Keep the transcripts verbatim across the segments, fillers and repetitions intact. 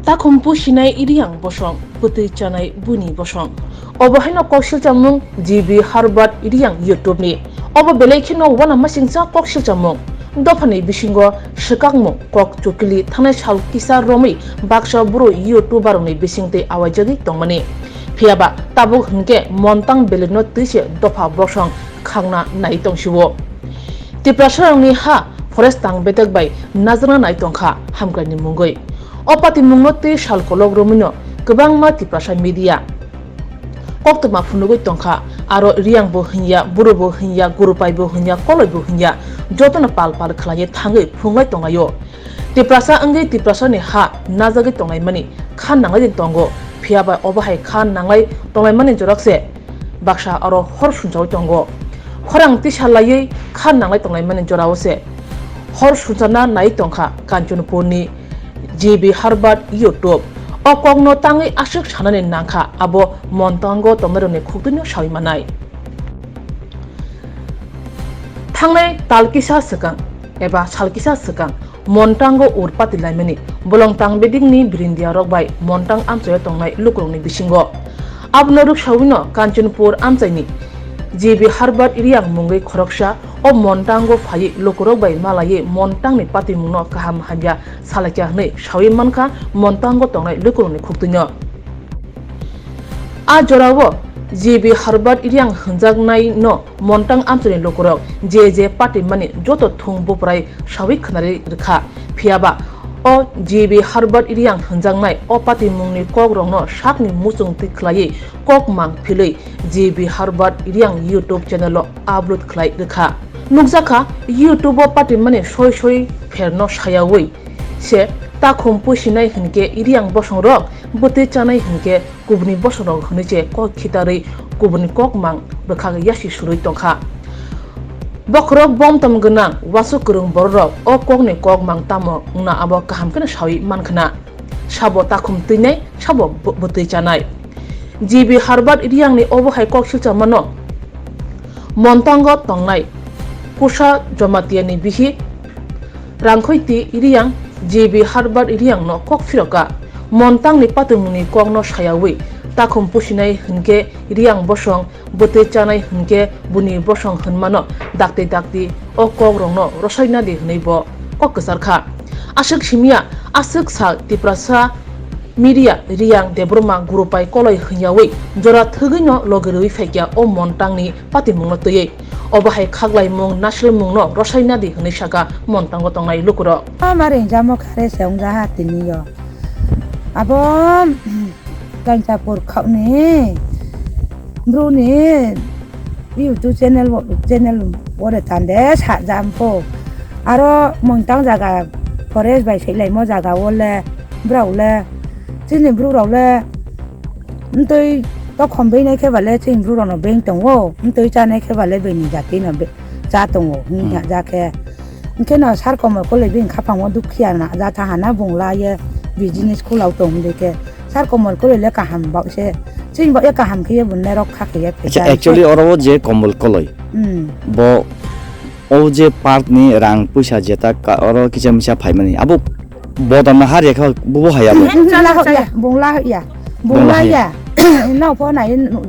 Takhum pusinai Riyang bosong, bwtwi chanai buini bosong. Obo haino kok silchamung G B Herbert Riyang YouTube ni. Obo belai kheno uanamasingcha kok silchamung. Dophani bisingo swkakmung kok chukli thangnai sal kisa romwi baksa bwrwi YouTuber rokni bisingtwi awaijagwi tongmani. Phiyaba tabuk hwnkhe Montang belino twise dopha bosong khakna nai tongsio. Tiprasarokni ha forest tang bedek bai najakna nai tongkha hamkraini mungwi. O patimungno twi sal kolok romwino kwbangma Tiprasa media koktwma phunugwi tongkha, aro Riyang bo hinya, Buru bo hinya, Gurupai bo hinya, Koloi bo hinya, jotono pal pal khlaiwi thangwi phunglai tonglaio. Tiprasa wngwi Tiprasani ha najagwi tonglaimani kha nanglai tongo, phiyaba obo hai kha nanglai tonglaimani jorakse baksa aro hor sunchawi tongo. Khorang tisa laiwi kha nanglai tonglaimani jorao se hor sunchana nai tongkha Kanchanpurni G B Herbert YouTube. O kokno tangwi aswk sanani nangkha, abo Montango tongnairokni khukdwino sawi manai. Thangnai tal kisa swkang eba sal kisa swkang Montango urpati laimani bolong tang bedikni birindiarok bai Montang amchaio tongnai lukurokni bisingo. Abono rwksawino Kanchanpur amchaini G B Herbert Riyang mungwi khoroksa o Montango phaiwi lukurok bai malaiwi Montangni patimungno kaham hamya salaikha hwnwi sawi mankha Montango tongnai lukurokni khukdwino. A jorao G B Herbert Riyang hwnjaknaino Montang amchaini lukurok je je patimani joto thung buprai sawi khwnari rwkha. Phiyaba o G B Herbert Riyang hwnjaknai o patimungni kokrokno sakni muchung twi khlaiwi kok mang philwi G B Herbert Riyang YouTube channel o upload khlai rwkha. Nukjakha YouTube o patimani soi soi pherno sayawi se takhum pusinai hinkhe Riyang bosongrok bwtwi chanai hinkhe kubuni bosongrok hwnwi se kok khitarwi kubuni kok mang bwkhak yasi surwi tongkha. Bokhorok bomtom gwnang uansuk kwrwng bororok o kokni kok mang tamo wngna abo kaham kheno sawi mankhna. Sabo takhum twinai, sabo bw-, bwtwi chanai. G B Herbert Riyangni obo hai kok silchamano Montango tongnai Kusa Jamatiani bihik Rangkhwiti Riyang G B Herbert Riyangno kok phirokha. Montangni patimungni kokno sayawi takhum pusinai hinkhe Riyang bosong, bwtwi chanai hinkhe buni bosong hwnmano dakti dakti o kokrokno rwsai nadi hwnwi bo kok kwcharkha. Aswk simiya, aswk sal Tiprasa media Riyang Debbarma Gurupai Koloi hwnyawi jora thwgwino logi rwwi phaikya o Montangni patimungno twiwi. Obo hai khaklaimung nasilmungno rwsai nadi hwnwi sakha Montango tongnai lukurok. Ma ringjamo khare se wngjaha tiniyo. Abo Kanchanpur khakni bruni YouTube channel, channel ore tande sajam po. Aro Montang jaga forest bai seilaimo jaga o le brao le chini bru rao le mtwi tokhom beinai khe bale chini bru rao no being tongo, mtwi chanai khe bale bini jati no be-, cha tongo hwnwi Hmm. ja khe. Hwnkhe no sar Komol Koloi bini khapang o dukhiya na ja tha hana bung la ye business khulao tong hwnwi khe. Sar Komol Koloi le kaham bak se. Chini bak ye kaham khe ye bun le rok kha khe ye Acha, phaikha. Actually oro o je Komol Koloi. Hmm. Bo o je park ni rang puisa jeta ka oro kisa misa phaimani. Abo bodam na har ya kha bubo haya bo. Bung la ya, bung la ya. Bung Bung la la ya. ya. Nao pho nai nu-,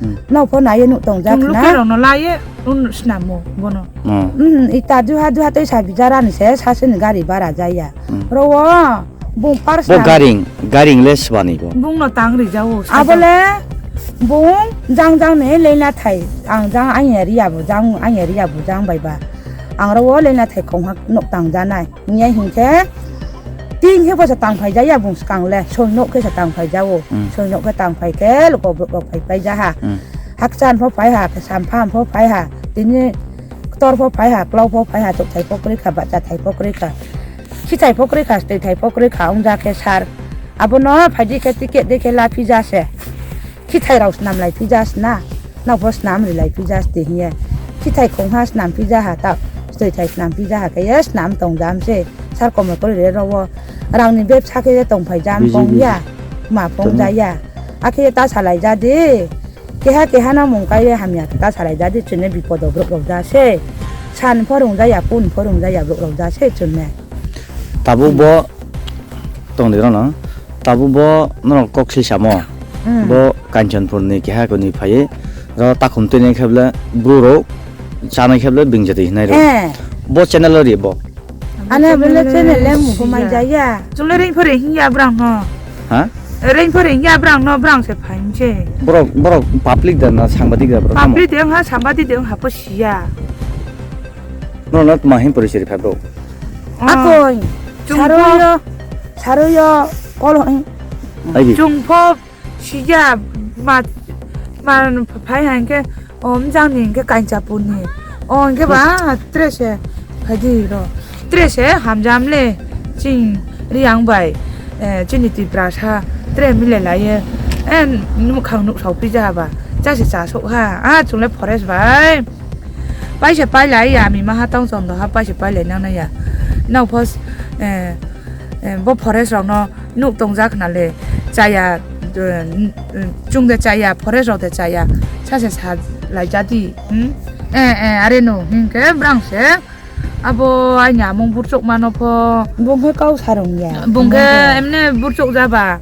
Hmm. nao pho nai nu tong jak Chwng na. Lukurok no la ye un snamo bono. Hmm. Hmm, ita duha duha tei sa bijara ni se sa se ni gari bara jaya. Hmm. Ro o Bung Bo personal. Garing, garing le swbani bo. Bung no tang rijao. Abo le bung jang jang ni leina thai. Ang jang ang ya ri ya bo jang, ang ya ri ya bo jang bai ba. Ang ro o leina thai khong hak nok tang ja nai. Nya hing khe tin khe bo sa tang phai ja ya bung skang le. Soi nok khe sa tang phai ja o. Hmm. Soi nok khe tang phai khe loko borok rok phai phai ja ha. Hmm. Hakchan pho phai ha, khe sampha pho phai ha. Tini ktor pho phai ha, klau pho phai ha, chok thai pho kwrwi kha, bacha thai pho kwrwi kha. Khithai pho kwrwi kha, stwi thai pho kwrwi kha, wng ja khe sar. Abono phai di khe ticket de khe la phi ja se. Khithai rok snam lai phi ja sna. Nokbo snam ri lai phi ja ste hiye. Khithai khong ha snam phi ja ha ta. Stwi thai snam phi ja ha khe ye snam tong jam se. Sar Komol Koloi re ro wo. Rang ni bebsa khe ye tong phai jam B J P. Pong ya. Ma pong Tong. Ja ya. Akhe ye ta salai ja de. Keha keha no mung kai ye hamya ta salai ja de chwng ne bipod o borok rok ja se. San pho rung ja ya, pun pho rung ja ya borok rok ja se chwng ne. Tabuk bo tong di rano. Tabuk bo norok kok se samo. Hmm. Bo Kanchanpur ni keha kwnwi phaiwi ro takhum twi nai khe bwle bru rok chanai khe bwle bing jati hinai rok. Eh. Bo channel o ri bo. Ano bele channel le mugo mai jaya. Chule ring phore hinya brang no. Ha? Ring phore hinya brang no brang se phain se. Borok, borok public da na sangbadik da borok tamo? Public de ha sangbadik de ha po siya. No, no, tma hin pori siri phai bro. Ah. Akoi. Chung Saroyo, pho- saroyo kol hoi. Ai di. Chung pho Sijak ma, ma phai hai hwnkhe, o mjang ni hwnkhe Kainchapur ni. O hwnkhe ba, hmm, tre se phai di ro. Tre se hamjam le chini Riang bai, eh, chini Tiprasa tre mile lai ye. Eh, mwkhang nuk sau phi ja ba. Cha se cha sok ha. Ah, chwng le forest bai. Pai se pai lai ya, ami ma ha tong chong do ha, pai se pai lai nang na ya. Nang phos, eh, eh, bo forest rok no nuk tong jak na le chaya, eh, chung de chaya, forest rok de chaya, sa se sa lai ja di, hmm? Eh, eh, are no, hwnkhe brang se, abo aini amung burchuk mano pho. Bung khe kau sarung ya. Bung khe emne burchuk ja ba,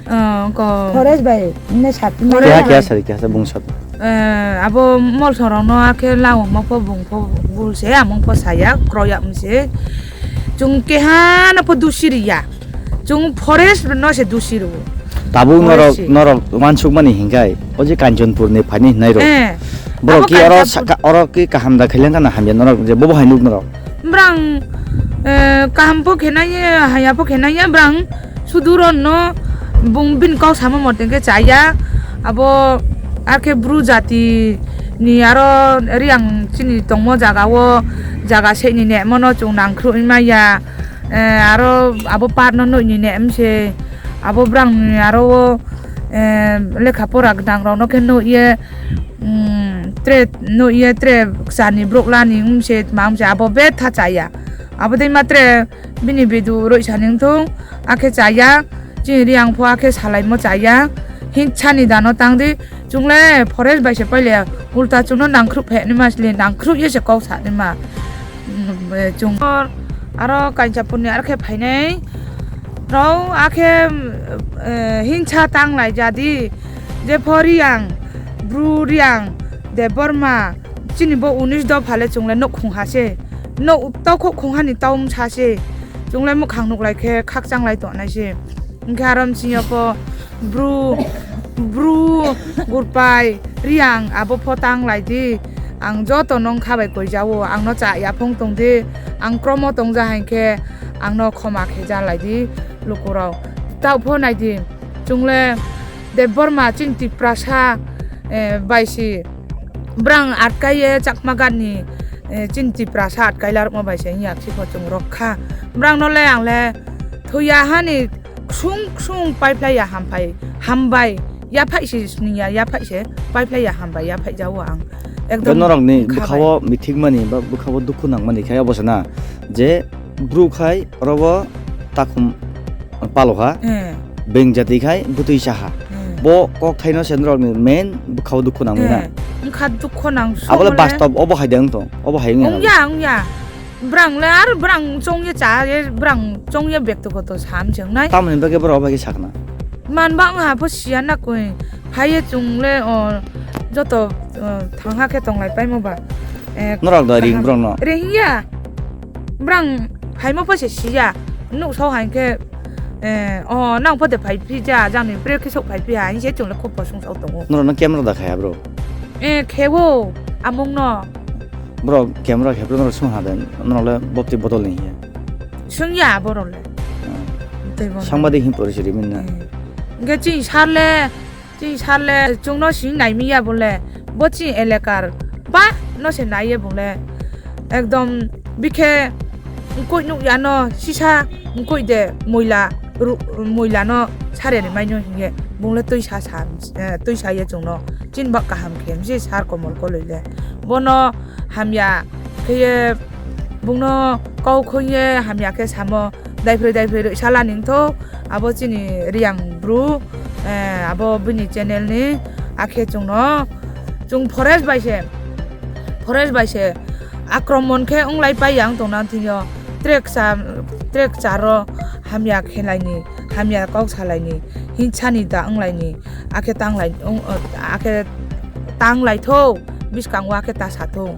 eh, ko. Forest bai, ne sat. Forest bai. Keha, keha sari, keha sari, bung sat. Eh, abo molsong rok no akhe langma pho bung pho bul se, amung pho saya, kroyak mse. Chung keha no pho dusi riya. Chung forest no se dusi rwo. Tabuk norok, forest se. Norok wansuk mani hinkhai, o je Kanchanpur ni phani hinai rok. Eh. Borok abo ki oro Kanchanpur saka, oro ki kaham da khailang kana hamya norok je bobo hai nuk norok. Brang, eh, kaham pho khenai, haya pho khenai, brang sudur no bung bin kok sama mote ke chaya. Abo akhe bru jati ni aro Riang chini tongmo jaga o jaga se ni ne mono chung nangkhru maya. Eh, aro abo par no nui ni ne mse. Abo brang ni aro o, eh, lekha pora gdang rok no khe nui ye, mm, tre nui ye tre kwchar ni borok lani mse tma mse abo betha chaya. Abo dei ma tre bini bidu roi sani wngthung, akhe chaya, chini Riang pho akhe salaimo chaya, hinsani dano tang di, chungle forest bai se paile ulta chungno nangkhrup phe ni ma sle, nangkhrup ye se kok sa ni ma. Mm, chung aro Kainchapur ni arkhe phainai rok akhe, eh, hinsa tang lai jadi, je pho Riang, bru Riang, Debbarma, chini bo unis dopha le chungle nok khung ha se, nok taukhok khung hani taum sa se, chungle mwkhang nuk lai khe khakchang lai tongnai se. Hwnkhe aro msingya pho bru, bru, gurpai, Riang abo pho tang lai di. Ang joto nong kha bai koi jawo, ang no cha yaphung tong di, ang kromo tong ja hai khe ang no khoma khe ja lai di lukurok. Tao pho nai di, chungle Debbarma chini Tiprasa, eh, bai si brang atkai ye Chakma ghat ni, eh, chini Tiprasa atkai larokma bai se wngya si pho chwng rok kha. Brang no le ang le thuya hani ksung ksung paiphlai ya hampai, hambai, yaphai se sning ya, yaphai se paiphlai ya hambai, yaphai jawo ang. Ekdom norok ni bwkha bai. Bwkha o mithik mani ba bwkha o dukhu nang mani khe obo se na je bru khai oro bo takhum palo ha, eh, beng jati khai bwtwi cha ha. Eh. Bo kok thai no se norok ni main bwkha o dukhu nang mani na. Eh. Wngkha dukhu nang. Abo le song le bastob obo hai de wng tong, obo hai wng ya. Wng ya, wng ya. Brang le ar brang chong ye cha ye, brang chong ye bektogoto sam cheng nai. Tamoni bagwi borok obo hai khe sakna? Man ba wng ha pho siya na koi. Phai ye chung le o joto, o, thang ha khe tong lai paimo ba. Eh, norok da ring kaham. Borok no. Ring ya. Brang phaimo pho se siya. Nuk sao hai khe, eh, o nang pho de phai phi ja, jang ni bre khe sok phai phi ha, se chung le kho posong sao tongo. Norok no camera da khai ha bro? Eh, khe o, amung no. Borok camera khe phano norok sung ha de, norok le bopti bodol ni hiya. Sung ya borok le. Hmm. Tei bono. Sangbadik hin pori siri min na. Hmm. Hingke chini sar le, chini sar le chwng no sini nai miya bo le. Bo chini elekar ba no se nai ye bo le. Ekdom bikhe wngkoi nuk ya no sisa wngkoi de moila ru-, moila no sare ni mai no hingye bo le twi sa sa, eh, twi sa ye chwng no. Chini ba kaham khe mse sar komol koloi le. Bono hamya khe ye bungno kau khoi ye hamya khe samo daiphroi daiphroi roi sala ning tho abo chini Riang bru, eh, abo bini channel ni akhe chwng no chwng forest bai se, forest bai se akromon khe wng lai pai ya wng tong na thing yo trek cha, trek cha ro hamya khe lai ni. Hamya kok salaini, hinsani da wnglaini, akhe tanglai, wng-, akhe tanglaitho, bwskango akhe ta satho.